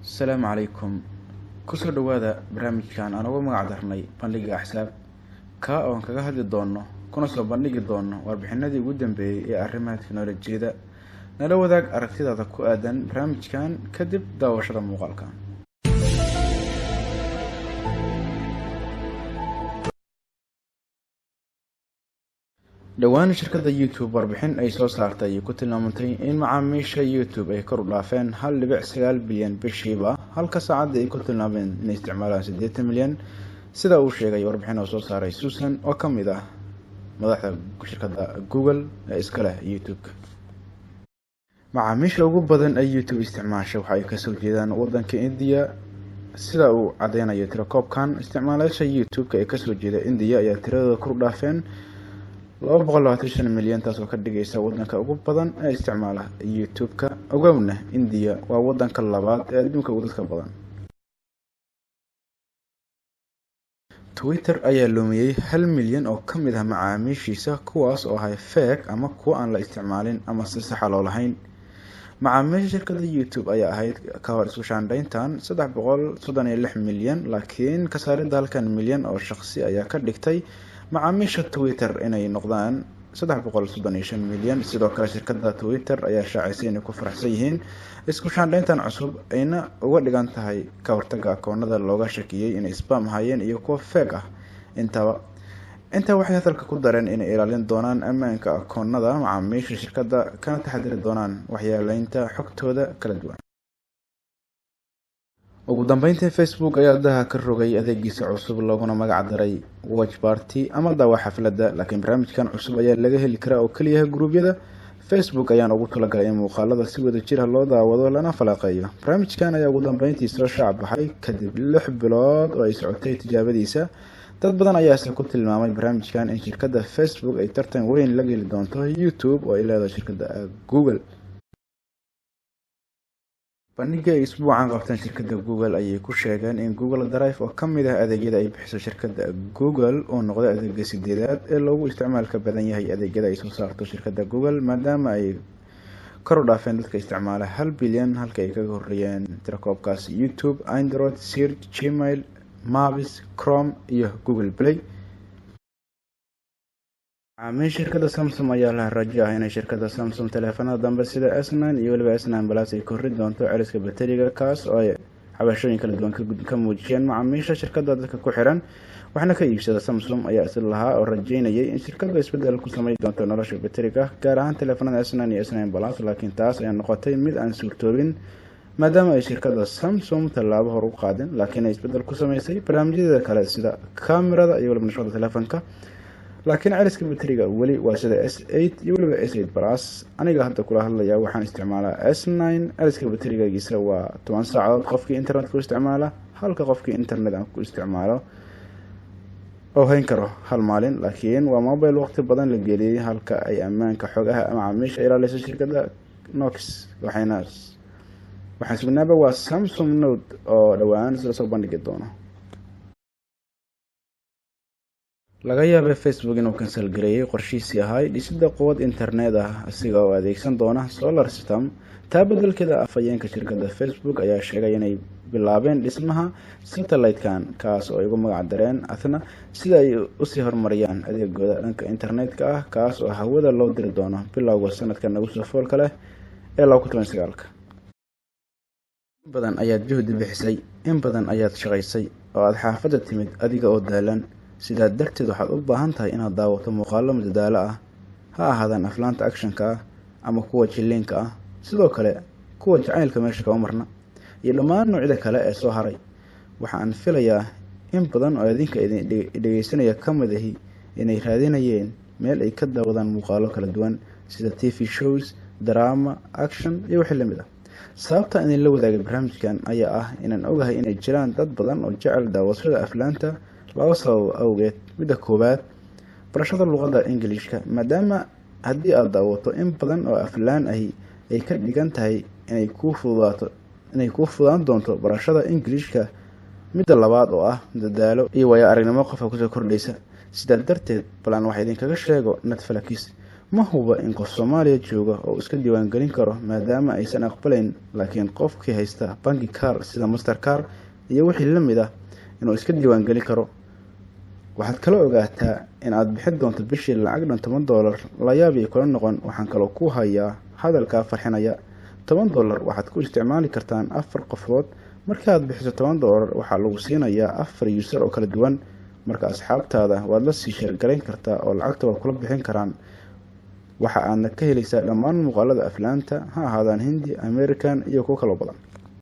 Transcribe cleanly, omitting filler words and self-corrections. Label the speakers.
Speaker 1: Asalaamu calaykum. Kusoo dhawaada barnaamijkan aan ugu magac darnay Bandhiga Axsaab, kaa oon kaga hadli doono kuna soo bandhigi doono warbixinadii ugu dambeeyey ee arrimaha teknolojiyadda. Nala wadaag aragtidaada ku aadan barnaamijkan kadib daawashada muuqaalka. Dhowaan shirkadda YouTube warbixin ay soo saartay ayay ku tilmaamtay in macaamiisha YouTube ay kor u dhaafeen 1.9 bilyan bishiiba, halka saacadda ay ku tilmaameen inay isticmaalaan 80 milyan, sida uu sheegay warbixin oo soo saaray Susan oo ka mid ah madaxda shirkadda Google ee iska leh YouTube. Macaamiisha ugu badan ee YouTube isticmaasha waxa ay kasoo jeedaan wadanka India, sida uu cadeynayo tirakoobkan. Isticmaalayaasha YouTube-ka ee kasoo jeeda India ayaa tiradooda kor u dhaafeen 225 milyan, taasoo ka dhigaysa wadanka ugu badan ee isticmaala YouTube-ka. Ogowna, India waa wadanka labaad ee adduunka ugu dadka badan. Twitter ayaa lumiyey 1 milyan oo ka mid ah macaamiishiisa, kuwaas oo ahay fake ama kuwo aan la isticmaalin ama si saxa loo lahayn. Macaamiisha shirkadda YouTube ayaa ahayd ka hor isku shaandhayntan 336 milyan, laakiin ka saaridda halkan milyan oo shaqsi ayaa ka dhigtay macaamiisha Twitter inay noqdaan 335 milyan. Sidoo kale, shirkadda Twitter ayaa shaacisay inay ku faraxsan yihiin isku shaandhayntan cusub, ayna uga dhigan tahay ka hortaga akoonada looga shakiyey inay spam ahaayeen iyo kuwa fake ah intaba. Intaa waxay hadalka ku dareen inay ilaalin doonaan ammaanka akoonada macaamiisha shirkadda, kana taxadiri doonaan waxyeeleynta xogtooda kala duwan. Ugu dambeyntii, Facebook ayaa daha ka rogay adeegiisa cusub looguna magac daray Watch Party ama daawa xafladda, laakiin barnaamijkan cusub ayaa laga heli karaa oo keliya guruubyada Facebook ayaana ugu talagalay in muuqaalada si wada jir ah loo daawado lana falaqeeyo. Barnaamijkan ayaa ugu dambeyntii soo shaac baxay kadib 6 bilood oo ay socotay tijaabadiisa. Dad badan ayaase ku tilmaamay barnaamijkan in shirkadda Facebook ay tartan weyn la geli doonto YouTube oo ay leedahay shirkadda Google. Bandhiga ay isbuucan qabteen shirkadda Google ayay ku sheegeen in Google Drive, oo ka mid ah adeegyada ay bixiso shirkadda Google, uu noqday adeega sideedaad ee loogu isticmaalka badan yahay adeegyada ay soo saarto shirkadda Google, maadaama ay kor u dhaafeen dadka isticmaala 1 bilyan, halka ay kaga horeeyeen tirakoobkaas YouTube, Android, Search, Gmail, Maps, Chrome iyo Google Play. Macaamiisha shirkadda Samsung ayaa la rajo ah inay shirkadda Samsung taleefanada dambe sida S9 iyo weliba S9 Plus ay kordhin doonto celiska bateriga, kaas oo ay cabashooyin kala duwan ka muujiyeen macaamiisha shirkadda. Dadka ku xiran waxna ka iibsada Samsung ayaa isla lahaa oo rajeynayay in shirkaddu isbedel ku sameyn doonto nolosha bateriga, gaar ahaan taleefanada S9 iyo S9 Plus, laakiin taas ayaa noqotay mid aan suurtoobin, maadaama ay shirkadda Samsung tallaabo hor u qaadin, laakiin ay isbedel ku sameysay barnaamijyadeeda kale sida kamerada iyo weliba nashqada taleefanka, laakiin celiska bateriga weli waa sida S8 iyo weliba S8 Plus. Aniga hadda kula hadlaya waxaan isticmaalaa S9. Celiska baterigagiisa waa 10 saacadood qofkii internet ku isticmaala, halka qofkii internet aan ku isticmaalo oo hayn karo hal maalin, laakiin waa mobile waqti badan la geliyey, halka ay ammaanka xogaha macaamiisha ilaalisa shirkadda Knox. Waxayna waxaan sugnaaba waa Samsung Note oo dhowaan sila soo bandhigi doono. Laga yaabay Facebook inuu cancel gareeyay qorshihiisii ahay dhisida quwad internet ah asiga oo adeegsan doona solar system. Taa beddelkeeda, afhayeenka shirkadda Facebook ayaa sheegay inay bilaabeen dhismaha satellite-kan, kaas oo ay ugu magac dareen Athena, sida ay usii horumariyaan adeegooda dhanka internet-ka ah, kaas oo hawada loo diri doono bilowga sanadka nagu soo foolka leh ee 2019-ka. In badan ayaad juhdi bixisay, in badan ayaad shaqaysay oo aad xaafadda timid adiga oo daalan. Sidaa darteed waxaad u baahan tahay inaad daawato muuqaallo madadaalo ah, ha ahaadaan aflaanta actionka ah ama kuwa jilliinka ah, sidoo kale kuwa jacaylka meesha kama marna, iyo dhammaan noocyada kale ee soo haray. Waxa aan filayaa in badan oo idinka idin dhegeysanaya ka mid ahi inay raadinayeen meel ay ka daawadaan muuqaallo kala duwan sida TV shows, drama, action iyo wixii lamid ah. Sababta idinla wadaagay barnaamijkan ayaa ah inaan ogahay inay jiraan dad badan oo jecel daawashada aflaanta laba sabab awgeed. Midda koowaad, barashada luqadda Ingiliishka, maadaama haddii aad daawato in badan oo aflaan ahi ay ka dhigan tahay inay kuu fududaan doonto barashada Ingiliishka. Midda labaad oo ah dadaalo iyo waayo aragnimo qofka kusoo kordhaysa. Sidaa darteed, balan waxa idinkaga sheego Netflix. Ma huba in qof Soomaaliya jooga oo iska diiwaangelin karo maadaama aysan aqbalayn, laakiin qofkii haysta bangi card sida Mastercard iyo wixii la mid ah inuu iska diiwaangelin karo. Waxaad kala ogaataa in aad bixin doonto bishii lacag dhan $10. Layaab iyo kula noqon, waxaan kaloo ku hayaa hadalkaa farxinaya. $10 waxaad ku isticmaali kartaan 4 qofood. Markaaad bixiso $10 waxaa lagu siinayaa 4 user oo kala duwan. Marka asxaabtaada waad la sii share garayn kartaa oo lacagta waa kula bixin karaan. Waxa aadna ka helaysaa dhammaan muuqaalada aflaanta, ha ahaadaan Hindi, American iyo kuwo kaloo badan.